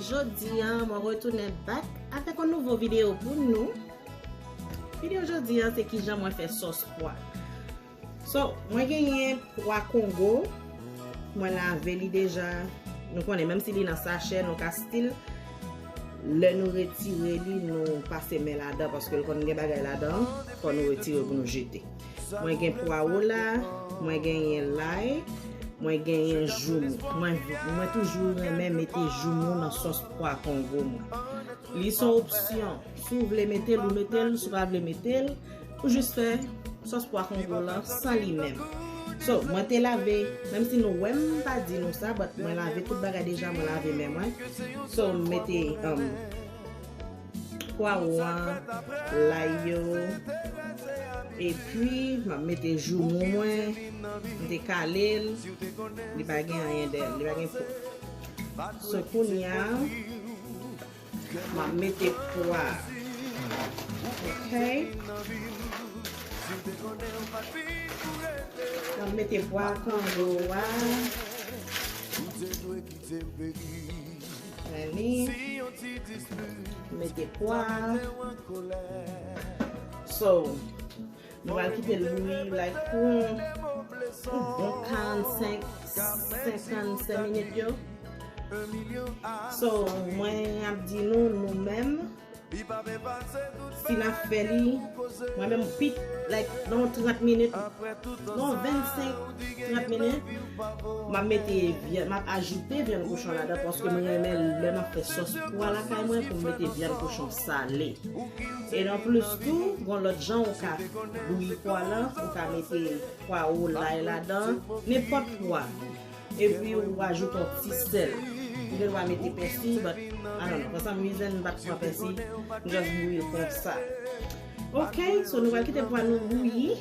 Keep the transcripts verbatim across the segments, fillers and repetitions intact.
Jodi a, mwen retounen back avèk yon nouvo videyo pou nou. Videyo jodi a, se kijan mwen fè sòs pwa. So, mwen genyen pwa Kongo. Mwen lave li deja. Nou konnen, menm si li nan sachè, nou ka still, lè nou retire li, nou pase men ladan, paske l konn gen bagay ladan, fò nou retire pou nou jete. Mwen gen pwawo la, mwen genyen lay, mwen genyen joumou. Mwen, mwen toujou renmen mete joumou nan sòs pwa Kongo mwen. Li se yon opsyon. Si w vle mete l, ou mete l. Si w pa vle mete l, ou jis fè sòs pwa Kongo lan san li menm. So, mwen te lave, menm si nou wè m pa di nou sa, but mwen lave tout bagay deja, mwen lave men mwen. So, m mete, um, pwawo an, lay yo, epi m ap mete joumou mwen, m te kale l, li pa gen anyen dèyè l, li pa gen po. So, kounye a, m ap mete pwa. Ok. M ap mete pwa Kongo a. Mete pwa. So, nou pral kite l bouyi, like, pou yon bon karannsenk, senkannsenk minit yo. So, mwen ap di nou, nou menm, si n ap fè li, mwen menm, pit, like, nan trant minit, nan vennsenk, trant minit, m ap mete vyann, m ap ajoute vyann kochon ladan, paske mwen renmen lè m ap fè sòs pwa lakay mwen pou m mete vyann kochon sale. E nan plis tou, gon lòt jan ou ka bouyi pwa lan, ou ka mete pwawo, lay ladan, nenpòt pwa. Epi ou ajoute yon ti sèl. Ou gen dwa mete pèsi, but I don't know. For some reason, m pa t pran pèsi. M just bouyi l konsa. Ok, so nou pral kite pwa nou bouyi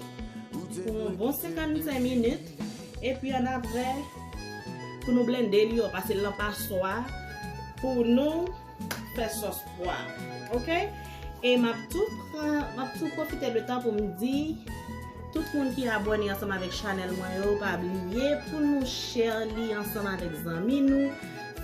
pou yon bon senkannsenk minit. Epi annapre, pou nou blende li, ou pase l nan paswa pou nou fè sòs pwa. Ok? E m ap tou pran, m ap tou pwofite de tan pou m di tout moun ki abòne ansanm avèk chanèl mwen yo, pa bliye pou nou share li ansanm avèk zanmi nou,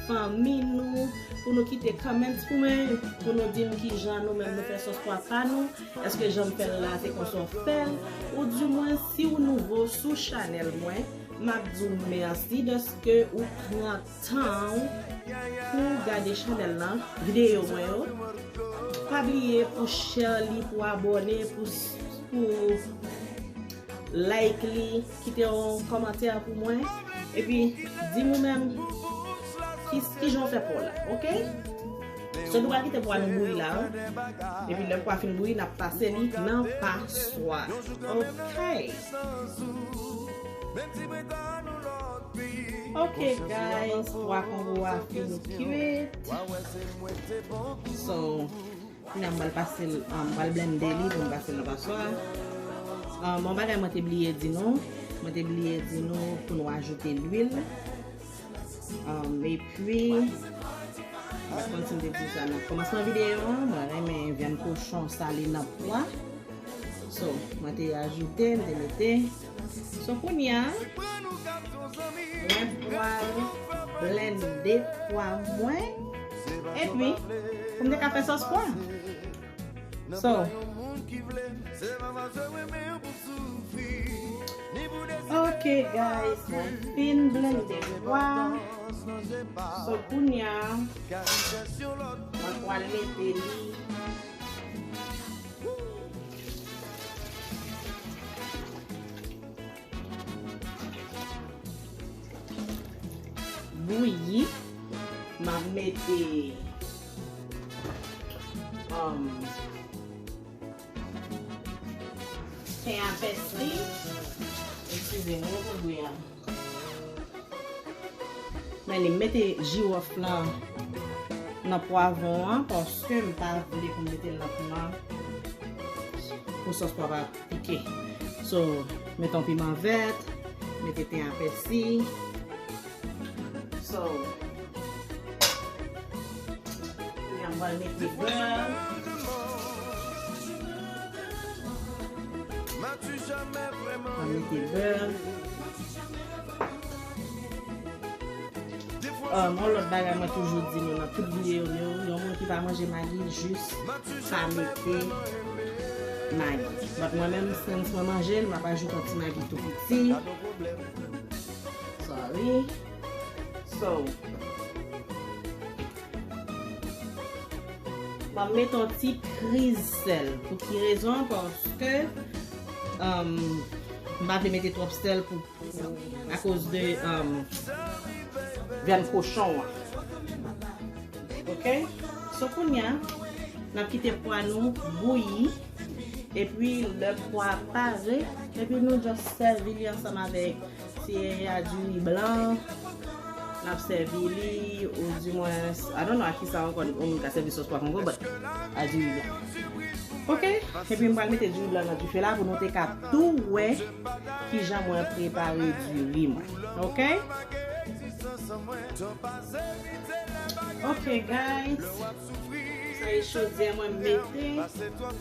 fanmi nou, pou nou kite comments pou mwen, pou nou di m kijan nou menm nou fè sòs pwa pa nou, èske jan m fè l la se konsa w fè l, ou dimwen si w nouvo sou chanèl mwen, m ap di w mèsi dèske ou pran tan w pou w gade chanèl lan, videyo mwen yo. Pa bliye pou share li, pou abòne, pou, pou like li, kite yon kòmantè pou mwen. Epi, di m ou menm, ki, kijan w fè pwa w la, ok? So, nou pral kite pwa nou bouyi la, wi. Epi, lè pwa fin bouyi, n ap pase li nan paswa. Ok. Ok, guys, pwa Kongo a fin kwit. So, kounye a m pral pase l, um, m pral blende li pou m pase l nan paswa. Um, yon bagay mwen te bliye di nou. Mwen te bliye di nou pou nou ajoute lwil. Um, epi, m pa konn si m te di sa nan kòmansman videyo a, mwen renmen vyann kochon sale nan pwa. So, mwen te ajoute, m te mete. So, kounye a, mwen pral blende pwa mwen. Epi, pou m te ka fè sòs pwa. So, ok, guys, mwen fin blende pwa. So, kounye a, mwen pral mete li. Bouyi, m ap mete, um, pen a pèsi. Eskize m wi pou bri a. Men li mete jiwòf lan nan pwavwon an, paske m pa vle pou m mete l nan pwa pou sòs pwa pa pike. So, mete yon piman vèt, mete pen a pèsi. So, kounye a m pral mete bè. Mwen mete bè. Um, yon lòt bagay mwen toujou di nou nan tout videyo m yo, yon moun ki pa manje magi, jis pa mete magi. But mwen menm, since mwen manje l, m ap ajoute yon ti magi tou piti. Sorry. So, m ap mete yon ti kriz sèl. Pou ki rezon? Paske, um, m pa vle mete twòp sèl pou akoz de, um, vyann kochon an. Ok? So, kounye a, n ap kite pwa nou bouyi. Epi, lè pwa pare, epi nou just sèvi li ansanm avèk ti a diri blan. N ap sèvi li, ou dimwens, I don't know a kisa ankò yon moun ka sèvi sòs pwa kongo, but a diri blan. Ok? Epi m pral mete diri blan nan dife la pou nou te ka tou wè kijan mwen prepare diri mwen. Ok? Ok, guys. Sa e chodyè mwen mete pou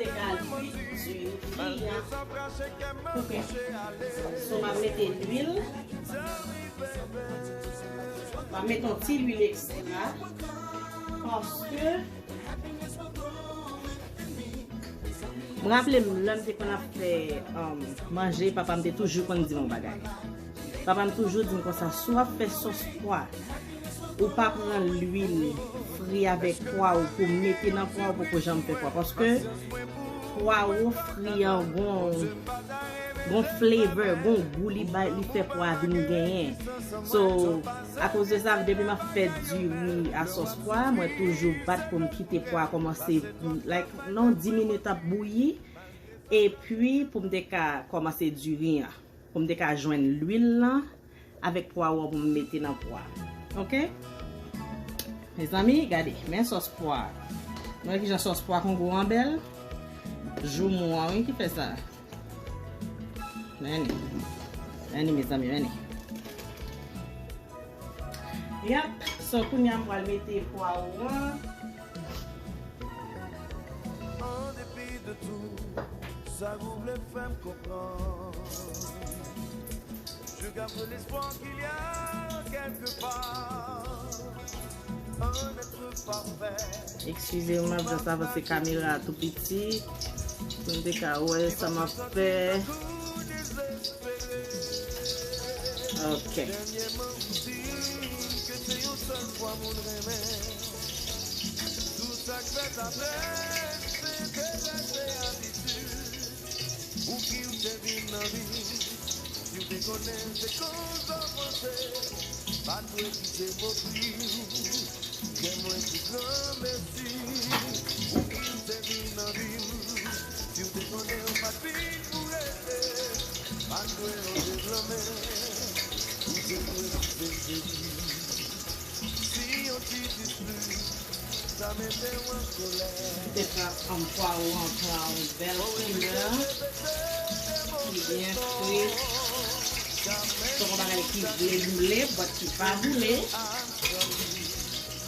te ka lwi diri a. Ok. So, m ap mete lwil. M ap mete yon ti lwil ekstra. Paske M raple m, lè m te konn ap fè, um, manje, papa m te toujou konn di m yon bagay. Papa m toujou di m konsa, si w ap fè sòs pwa, ou pa pran lwil fri avèk pwa ou pou mete nan pwa ou, poko janm fè pwa. Paske pwa ou fri an gon, gon flavor, gon gou li bay, li fè pwa vin genyen. So, akoz de sa, depi m ap fè diri a sòs pwa, mwen toujou bat pou m kite pwa kòmanse, like, nan dis minit ap bouyi, epi pou m te ka kòmanse diri an, pou m te ka jwenn lwil lan avèk pwawo pou m mete nan pwa. Ok? Mezanmi, gade, men sòs pwa. Nou wè kijan sòs pwa kongo an bèl? Joumou an, wi, ki fè sa. Men ni. Men ni, mezanmi, men ni. Yap, so kounye a m pral mete pwawo an. An depi de tou, sa ou vle fè m konprann. Je garde l'espoir qu'il y a quelque part un être parfait. Eskize m, m ap just avanse kamera a tou piti pou n te ka wè sa m ap fè. Ok. Tout sa k fèt apre, se te rete abitid. Ou ki w te vin nan vi m, si w te konnen se konsa w panse, pa t dwe kite m ofri w kè mwen pou granmesi. Ou ki w te vin nan vi m, si w te konnen w pa t vin pou rete, pa t dwe ranje blanmen, ou te dwe kite m sezi. Si yon ti dispit, sa mete w an kolè. Petèt, um, pwawo an pran yon bèl koulè ki byen fre. Se yon bagay ki vle boule, but ki pa boule.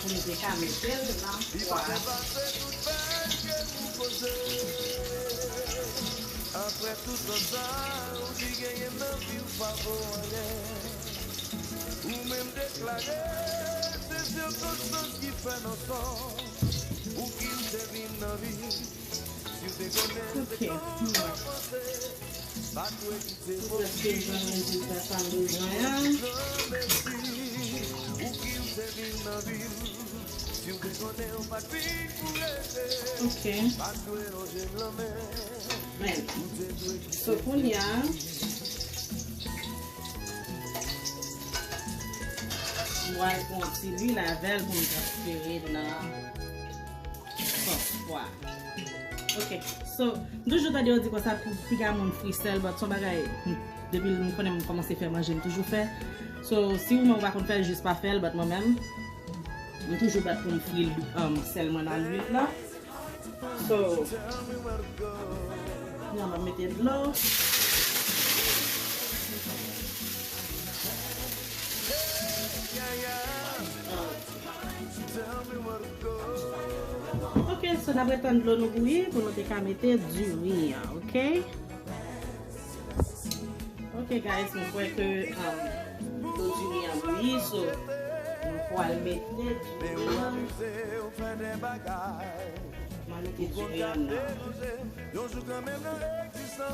Pou nou te ka mete l nan pwa. Apre tout tan sa, ou di genyen m nan vi w pa vo anyen. Ou menm deklare, se sikonstans ki fè n ansanm. Ou ki m te vin nan vi m. Si w te konnen se konsa w panse, pa t dwe kite m ofri w kè mwen pou granmesi. Ou ki m te vin nan vi m. Si w te konnen w pa t vin pou rete, pa t dwe lonje m lanmen. Men, so kounye a, m pral pran ti lwil avè l pou m transfere nan sòs pwa. Ok, so, m toujou tande yo di konsa pou piga moun fri sèl, but se yon bagay, hmm, depi m konnen m kòmanse fè manje, m toujou fè. So, si ou menm ou pa konn fè l, jis pa fè l, but mwen menm, m toujou bat pou m fri, um, sèl mwen nan lwil la. So, kounye a m ap mete dlo. Ok, so n ap ret tann dlo nou bouyi pou nou te ka mete diri an, ok? Ok, guys, mwen kwè ke, um, dlo diri an bouyi, so, Pral mete diri an. M a mete diri an nan dlo an kounye a.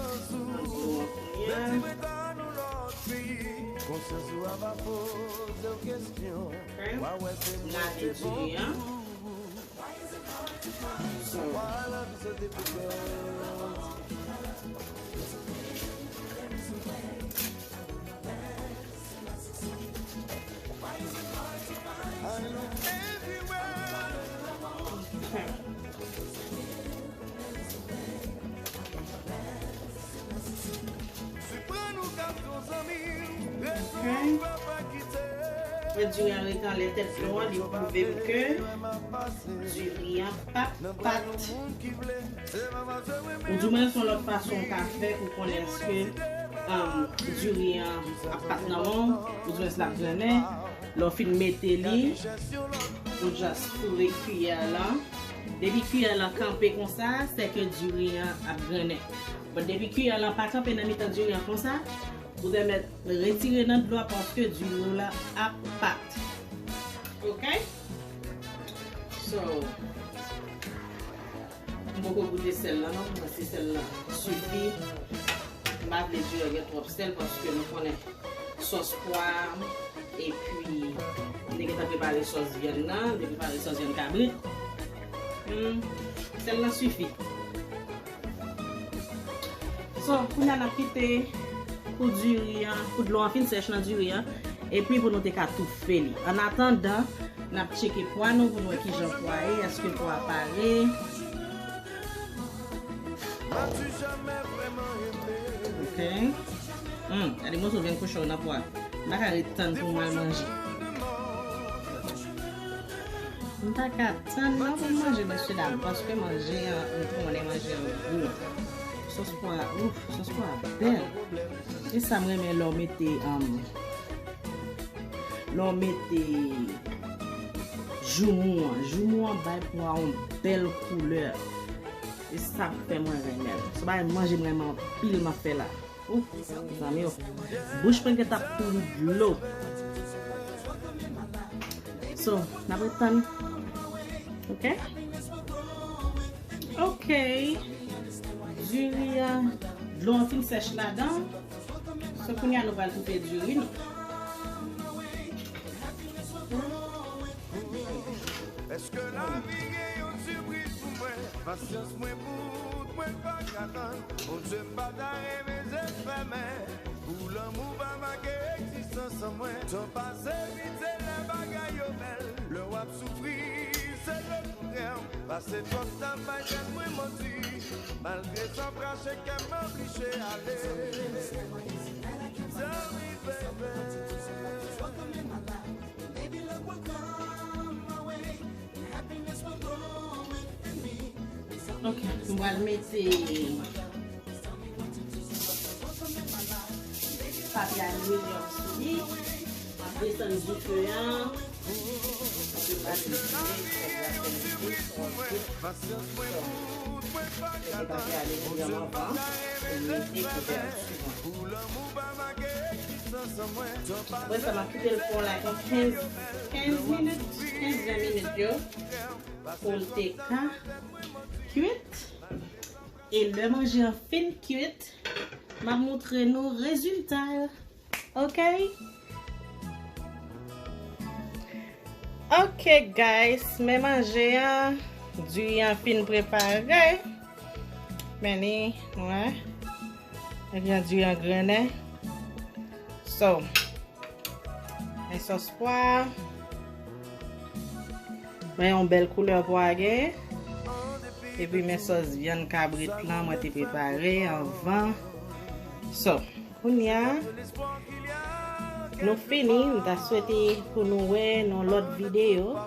Ok. M lave diri an. So, Lè diri an rete anlè tèt dlo an, li pwouve m ke diri an p ap pat. Oudimwen, se yon lòt fason w ka fè pou konnen èske, um, diri an ap pat nan men w, oudimwen l ap grennen. Lè w fin mete li, ou just foure kiyè lan. Depi kiyè lan kanpe konsa, se ke diri an ap grennen. But depi kiyè lan pa kanpe nan mitan diri an konsa, ou dwe mèt retire nan dlo a paske diri w la ap pat. Ok? So, m poko goute sèl lan non, mwen si sèl lan sifi. M pa vle diri an gen twòp sèl paske nou konnen sòs pwa, epi m te gentan prepare sòs vyann nan, m te prepare sòs vyann kabrit. Hmm, sèl lan sifi. So, kounye a n ap kite pou diri an, pou dlo an fin sèch nan diri an, epi pou nou te ka toufe li. An atandan, n ap tcheke pwa nou pou n wè kijan pwa ye, èske pwa pare. Ok. Hmm, gade moso vyann kochon nan pwa. M pa ka ret tann pou m al manje. M pa ka tann non pou m manje, mesye dam, paske manje an, m konnen manje an gou. Sòs pwa, ouf, sòs pwa bèl. E sa m renmen lè w mete, um, lè w mete joumou an. Joumou an bay pwa yon bèl koulè. E sa k fè mwen renmen l. Se yon bagay manje m renmen anpil m ap fè la. Ou, zanmi yo. Bouch mwen gentan ap kouri dlo. So, n ap ret tann. Ok? Ok. Diri a, dlo an fin sèch ladan. So, kounye a nou pral toufe diri nou. Èske lavi gen yon ti bri pou mwen? Pasyans mwen bout, mwen pa ka tann. Bondye m pa ta renmen zye fèmen. Pou lanmou pa make egzistans an mwen. Tan pase vit, se lè bagay yo bèl. Lè w ap soufri, se le kontrè. Pase twòp tan bay tèt mwen manti. Malgre san frache, kè m oblije ale. Tell me, baby. Ok, m pral mete papye aliminyòm sou li. M ap desann dife a. Mete papye aliminyòm anvan, epi mete kouvè sou. Apre sa, m ap kite l fon like yon kenz, kenz minit, kenz ven minit yo, pou l te ka kwit. E lè manje an fin kwit, m ap moutre nou rezilta l. Ok? Ok, guys, men manje an, diri an fin prepare. Men li, wè. Ebyen, diri an grennen. So, men sòs pwa. Men yon bèl koulè pwa gen. Epi men sòs vyann kabrit lan mwen te prepare anvan. So, kounye a, nou fini. M ta swete pou nou wè nan lòt videyo.